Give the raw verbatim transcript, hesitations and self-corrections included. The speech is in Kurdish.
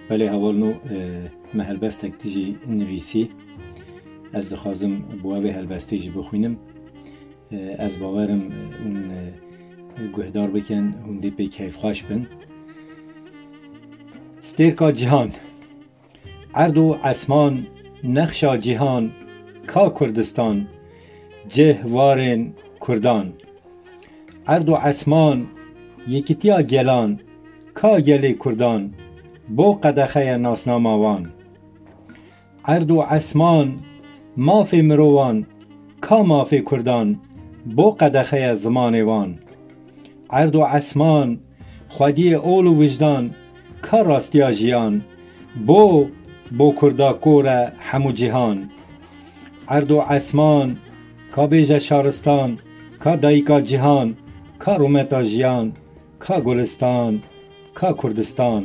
Belê hevalno, e, me helbestek dijî nivîsî. Ez dixwazim bo evê helbestê jî bixwînim. E, ez bawerim, e, hûn, e, guhdar bikin, hûn dê pê keyfxweş bin. Stêrka cihan. Erd û esman, nexşa cihan, ka Kurdistan, cih warên Kurdan. Erd û esman, yekîtiya gelan, ka gelê Kurdan, bo qedexeye nasnama wan. Erd û esman, mafê mirovan, ka mafê Kurdan, bo qedexeye zimanê wan. Erd û esman, xwediyê ol û wijdan, ka rastiya jiyan, bo, bo Kurda kor e hemû cîhan. Erd û esman, ka bêje şaristan, ka dayika cîhan, ka rûmeta jiyan, ka gulistan, ka Kurdistan.